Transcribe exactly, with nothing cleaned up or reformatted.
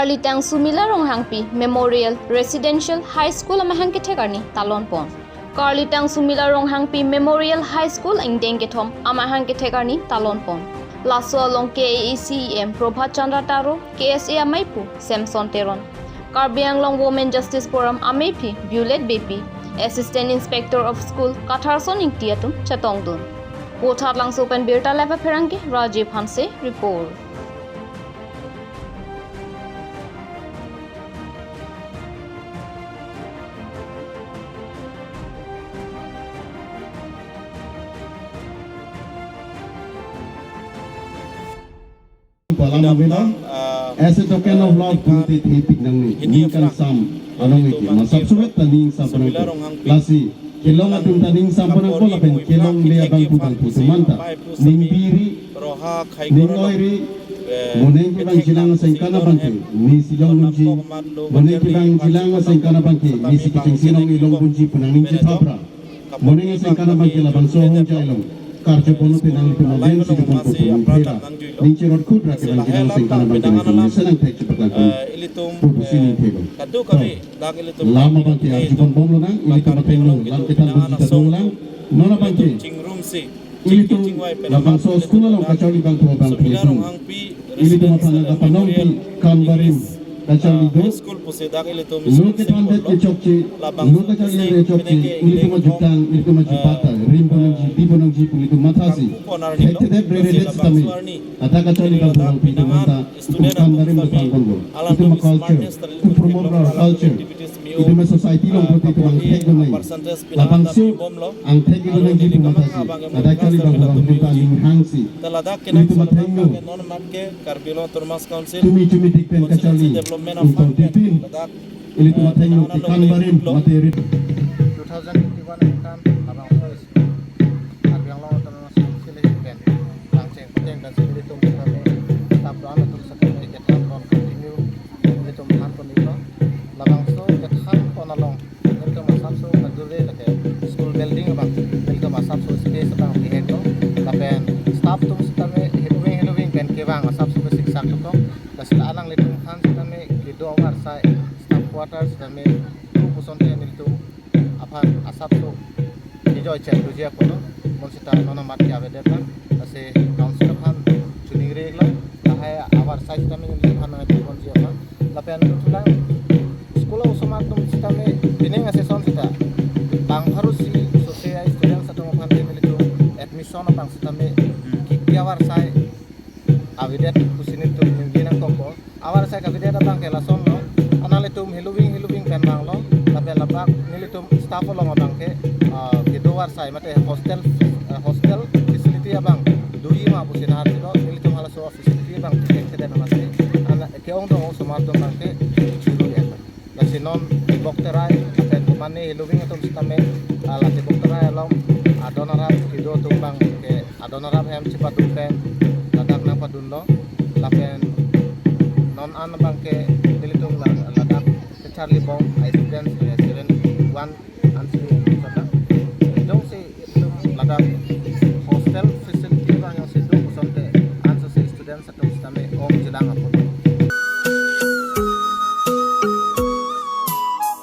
Karlitang Sumila Ronghangpi Memorial Residential High School amahang kethek arni talon pon. Karlitang Sumila Ronghangpi Memorial High School angdeng kethom amahang kethek arni talon pon. Laso along K A A C E M Prabhat Chandra Taro, K S A amaipu Samson Teron, Karbi Anglong Women Justice Forum ameipi Violet Beypi, Assistant Inspector of School Katharson Ingti atum chetongdun. Vothatlangso pen birta live apherangke Rajiv Hanse report. Palang Novena, ah, as a token of love, ah, pute thepik nangne, ning kangsam along eke, masap suwet ta ning sampanang ko. Lasi, kelong atum ta ning sampanang ko lapen kelongle abangphu bangphu atum anta ning biri, ning oiri, moneng kevang jilang asengkan abangke, nisi longdunji, moneng kevang jilang asengkan abangke, nisi kechengsi nong-e longdunji pu nangning chethapra. Moneng asengkan abangke labangso ahormu along karjo ponpe nanglitum aben si dukun pupu ningthera. Ning cherot khut ra kevang jilang asengkan abangke nangtum mesen angthek chepaklangdun pupu si ningthelo. To, lam abangke arjupon bomlonang, ilitum athengno lam kethan dunji ta dolang. Non abangke ilitum labangso school along kacharli bangphu abangphu atum, ilitum aphan nangkapanongpi kanbarim kacharli do. Lo kethandet kechokche, lo kacharli kechokche, ilitum ajutang, ilitum ajupata, rim ponangji, di ponangji pu ilitum mathasi, thekthedet reredet sitame, ladak kacharli bangphu bangphu atum anta itum kanbarim do pangkon do. Itum a-culture, to promote our culture. Itum a-society along pute itum angthek do nai. Labangso angthek do nangji pu mathasi, ladak kacharli bangphu bangphu atum ta ning hangsi, ilitum athengno Karbi Anglong Autonomous Council, chumi chumi tik pen kacharli ingtong tipin, ilitum athengno kekan barim mate rit. Two thousand twenty-one angtan labangso Karbi Anglong Autonomous Council ahin pen pangcheng pangcheng dan sini ilitum kami staff ran atum sekali kethan ron continue ilitum than pon ilo. Labangso kethan pon along ilitum asapso kadure lake school building abang, ilitum asapso space abang bihek lo. Lapen staff atum sitame heloving heloving pen kevang asapso kesiksak tuko. Lasi la alanglitum aphan sitame kedo avarsai staff quarter sitame tu pusonte nelitum aphan asapso kejoi chet doji akono, mon sita non amat ke avedet lang. Lasi council aphan choningri lo, lahai avarsai sitame nelitum aphan nangkepon ji aphan. Lapen thulang school osomar atum sitame pining a-session sita bang pharo isi sose a-students atum aphan ke nelitum admission abang sitame kiki avarsai avedet pusi nelitum ningje nangkokpo. Avarsai kavedet abang ke lasonlo, alanglitum heloving heloving pen vanglo, lapen labang nelitum staff along abang ke, ah, kedo avarsai mate hostel, ah, hostel facility abang doji ma pusi nangharjulo, nelitum halaso facility abang thekthedet mate, ana ke-ongdung osomar atum abang ke churu ya. Lasi non Bokterai lapen komane heloving atum sitame, ah, lasi Bokterai along adon arap kedo atum abang ke adon arap hem chepadun pen ladak nangpadunlo. Lapen non an abang ke nelitum la-, ladak kacharli bom a-students, eh, seven one ansi sota. Jongsi itum ladak